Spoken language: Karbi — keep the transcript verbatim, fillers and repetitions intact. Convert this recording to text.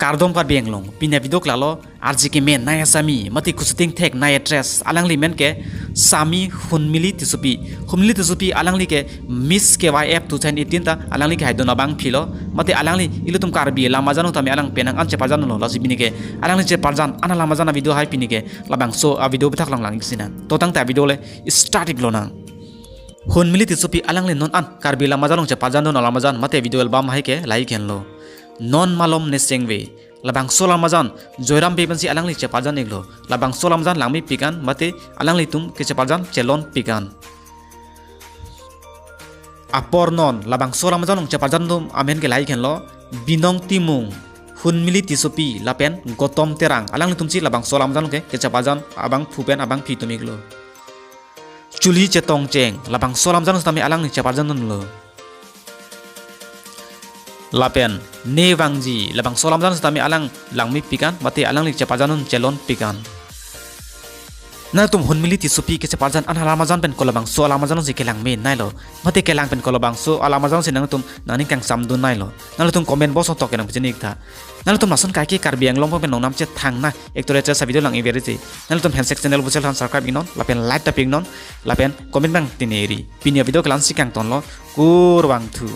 Kardom Karbi Anglong, pini avideo ke lalo, arje kemen nai asami, mate kusiting thek nai actress, alangli men ke Sami Hunmili Tissopi. Hunmili Tissopi alangli ke Miss K Y F two thousand eighteen ta alangli ke haidon abang philo, mate alangli ilitum Karbi alam ajan tame alang penang an cheparjan lo, lasi pini ke alangli cheparjan an alam ajan avideo hai pini ke labangso avideo bithak lang lang isinan. To tangte avideo le start ik lonang. Hunmili Tissopi alangli non an Karbi alam ajan along cheparjan don alam ajan mate video album hai ke lahai henlo. Non Malom Nesengve, labangso alam ajan Joyram Bey pensi alangli cheparjan iklo. Labangso alam ajan langmepik an mate alanglitum kecheparjan chelonpik an. Apor non, labangso alam ajan along cheparjan atum amen ke lahai henlo, Binong Timung, Hunmili Tissopi lapen Gotom Terang, alanglitum si labangso alam ajan along ke kecheparjan abangphu pen abangphi atum iklo. Chuli Chetongcheng, labangso alam ajan sitame alangli cheparjan dunlo. Lapen Ne Vangji, labangso alam ajan sitame alang langmepik an mate alangli cheparjan dun chelonpik an. Nangtum Hunmili Tissopi kecheparjan an alam ajan pen kolabangso alam ajan si kelang me nailo, mate kelang pen kolabangso alam ajan si nangtum nangning kangsam dun nailo. Nangtum comment box along tok kelang pijin ik tha. Nangtum lason kaike Karbi Anglong pen nongnam chethang na actor actress avideo lang iverji, nangtum handshake channel busel han subscribe iknon, lapen like ta pi iknon, lapen comment bang tineri. Pini avideo ke la-an si kangtonlo, kurvangthu.